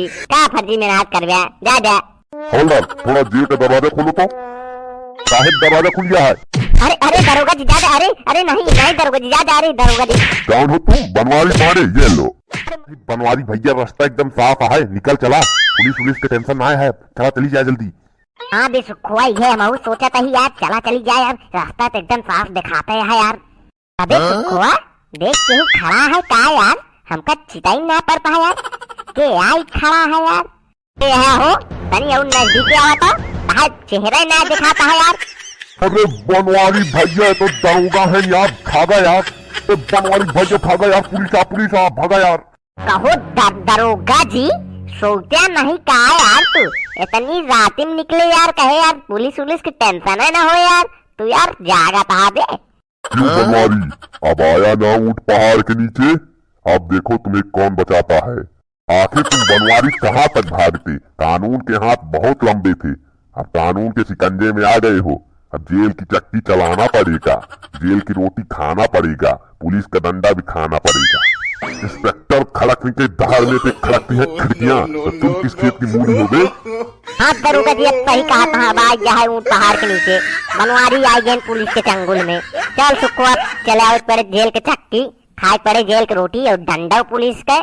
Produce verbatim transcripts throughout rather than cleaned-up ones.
का फर्जी मेहनत करबे? जा, जा। हवलदार, थोड़ा जेल का दरवाजा खोलो तो। साहेब, दरवाजा खुल गया है। अरे, अरे, दरोगा जी, जा, जा, अरे, अरे, नहीं, नहीं, दरोगा जी, जा, जा, अरे, दरोगा जी। कौन हो तुम? बनवारी पांडे, ये लो। अरे बनवारी भैया, रास्ता एकदम साफ है, निकल चला। पुलिस वुलिस के tension ना है, चला चली जाए जल्दी। हाँ बे सुखुआ, ये हमहू सोचत ही यार, चला चली जाए यार, रास्ता तो एकदम साफ दिखाते है यार। अबे हाँ? सुखुआ, देख केहू खड़ा है का यार? हमका चिताई ना पड़ता है यार। के आई खड़ा है यार? के है हो? तनी और नजदीक आवा तो, तहार चेहरा ही ना दिखाता है यार। अरे बनवारी भैया, ये तो दरोगा है यार, भागा यार। ए बनवारी भैया, भागा यार, पुलिस आ, पुलिस आ, भागा यार। कहो दर-, दरोगा जी, सोचा नहीं का यार तू? इतनी रात में निकले यार, कहे यार पुलिस वुलिस की tension है ना हो यार, तू यार जागा था बे। क्यों बनवारी, अब आया ना ऊंट पहाड़ के नीचे? अब देखो तुम्हें कौन बचाता है। आखिर तुम बनवारी कहाँ तक भागते? कानून के हाथ बहुत लंबे थे, अब कानून के शिकंजे में आ गए हो। अब जेल की चक्की चलाना पड़ेगा, जेल की रोटी खाना पड़ेगा, पुलिस का डंडा भी खाना पड़ेगा। इंस्पेक्टर खड़क के दहाड़ में से खड़कती हैं खिड़कियां, तो तुम किस खेत की मूली हो बे? हाँ दरोगा जी, अब सही कहा था, अब आ गया है ऊंट पहाड़ के नीचे, बनवारी आ गए पुलिस के चंगुल में। चल सुखुआ, चले आओ पड़े जेल के चक्की, खाए पड़े जेल के रोटी और डंडा पुलिस के।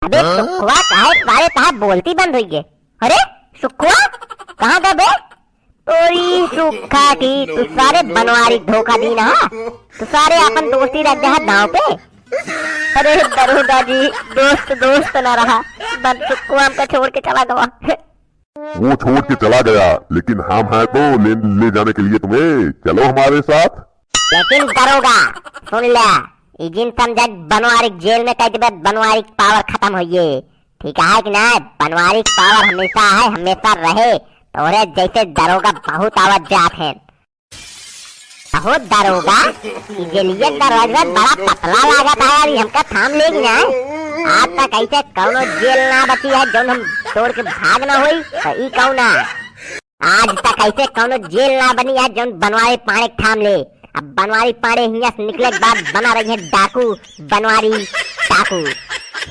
अबे हाँ? सुखुआ, काहे सारे तहार बोलती बंद हुई है? अरे सुखुआ, कहाँ गए बे? तोरी सुखा की, तू सारे बनवारी धोखा दी ना, तू सारे अपन दोस्ती रख दे दांव पे। अरे दरोगा जी, दोस्त दोस्त ना रहा, बन सुखुआ हमका छोड़ के चला गवा। वो छोड़ के चला गया, लेकिन हम हैं तो ले, ले जाने के लिए तुम्हें। चलो हमारे साथ। लेकिन दरोगा, सुन ले, ई जिन समझा बनवारी जेल में कह देबे, बनवारी power खत्म होइए, ठीक है कि ना? बनवारी power हमेशा है, हमेशा रहे। तोरे जैसे दरोगा बहुत आवत जात हैं। अहो दरोगा, ई जेलिया दरवाजा बड़ा पतला लागत है यार, ई हमका थाम लेगी ना। आज तक ऐसे कौनो जेल ना बची है जौन हम तोड़ के भाग ना होई, तो ई कौन है? आज तक ऐसे कौनो जेल ना बनी है जौन बनवारी पांडे थाम ले। अब बनवारी पांडे हियां से निकले के बाद बना रही है डाकू, बनवारी डाकू।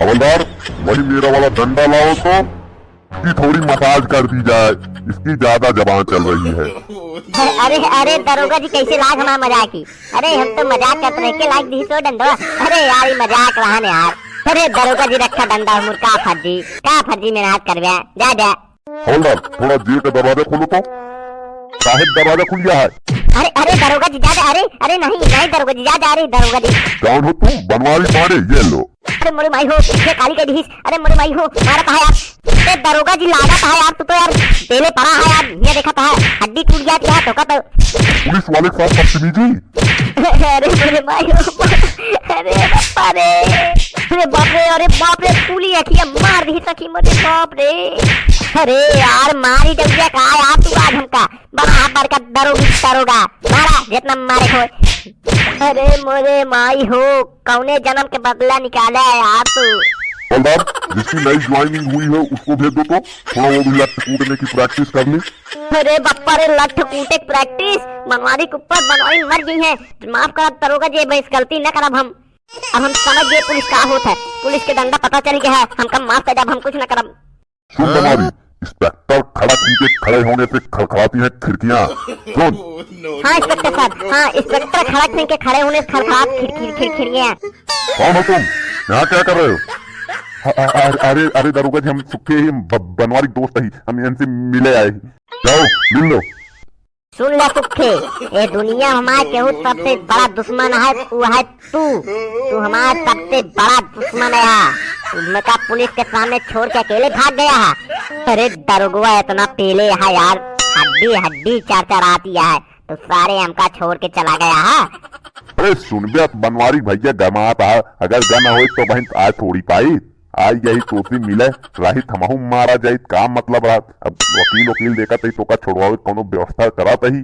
हवलदार, वही मेरा वाला डंडा लाओ तो, इसकी थोड़ी मसाज कर दी जाए, इसकी ज्यादा जबान चल रही है। अरे, अरे दरोगा जी, कैसे लाग हमार मजाक ही? अरे हम तो मजाक करत रहे, के लाग दी सो डंडवा। अरे यार, ई मजाक रहा न यार। अरे दरोगा जी, रखा डंडा, मुर्गा फर्जी, का फर्जी मेहनत करबे, जा, जा। हवलदार, थोड़ा जेल का दरवाजा खोलो तो। साहेब, दरवाजा खुल गया है। अरे, अरे, दरोगा जी, जा, जा, अरे, अरे, नहीं, नहीं, दरोगा जी, जा, जा, अरे, दरोगा जी। कौन हो तुम? बनवारी पांडे, ये लो। अरे, मोरे माई हो, ये काली के दिहिस। अरे, मोरे माई हो, मारा कहा यार। ए, दरोगा जी, लागा कहा यार, तू तो यार, बेले पड़ा है यार, ये देखा था, हड्डी टूट गया था, धोखा तो। पुलिस वाले के साथ बदतमीजी। अरे, मोरे माई हो, अरे, बापा रे। अरे, बाप रे, अरे, बाप रे, पूली अखिया मार दी सखी, मोरे बाप रे। अरे यार, मारी दउड़िया का यार तू आज हमका, बड़ा बड़का दरोगी दरोगा, मारा जितना मारे हो। अरे मोरे माई हो, कौने जन्म के बदला निकाले है यार तू? हवलदार, जिसकी नई ज्वाइनिंग हुई है उसको भेज दो तो, थोड़ा वो भी लट्ठ कूटने की practice कर ले। अरे बप्पा रे, लट्ठ कूटे की practice? बनवारी के ऊपर बनवारी मर गई है। माफ करब दरोगा जी, अब ऐसी गलती न करब हम। अब हम समझ गए पुलिस का होत है, पुलिस के डंडा पता चल गया है, हमका माफ कर दे, अब हम कुछ न करब। सुन हाँ? बनवारी, इंस्पेक्टर खड़क सिंह के खड़े होने से खड़खड़ाती हैं खिड़कियां। सुन। हाँ इंस्पेक्टर साहब, हाँ इंस्पेक्टर खड़क सिंह के खड़े होने से खड़खड़ात खिड़-, खिड़-, खिड़-, खिड़कियां। कौन हो तुम? यहाँ क्या कर रहे हो? अ-, अ-, अरे, अरे, अरे दरोगा जी, हम सुखे ही ब-, बनवारी दोस्त ही, हम इनसे मिले आए ही। जाओ, मिल लो। सुन ले सुखे, ए दुनिया में हमार केहू सबसे बड़ा दुश्मन है, उ है तू। तू हमार सबसे बड़ा दुश्मन है। तुमका पुलिस के सामने छोड़ के अकेले भाग गया है। अरे दरोगवा इतना पेले है यार, हड्डी हड्डी चरचराती है। तू सारे हमका छोड़ के चला गया है। अरे सुन बे, बनवारी भैया गमात है, अगर गन होई तो बहन आज थोड़ी पाई। आई यही तोसी मिले, राहित हमहू मारा जाइत, का मतलब रहा? अब वकील वकील देखत ही तोका छोड़वावे कौनो व्यवस्था करत ही।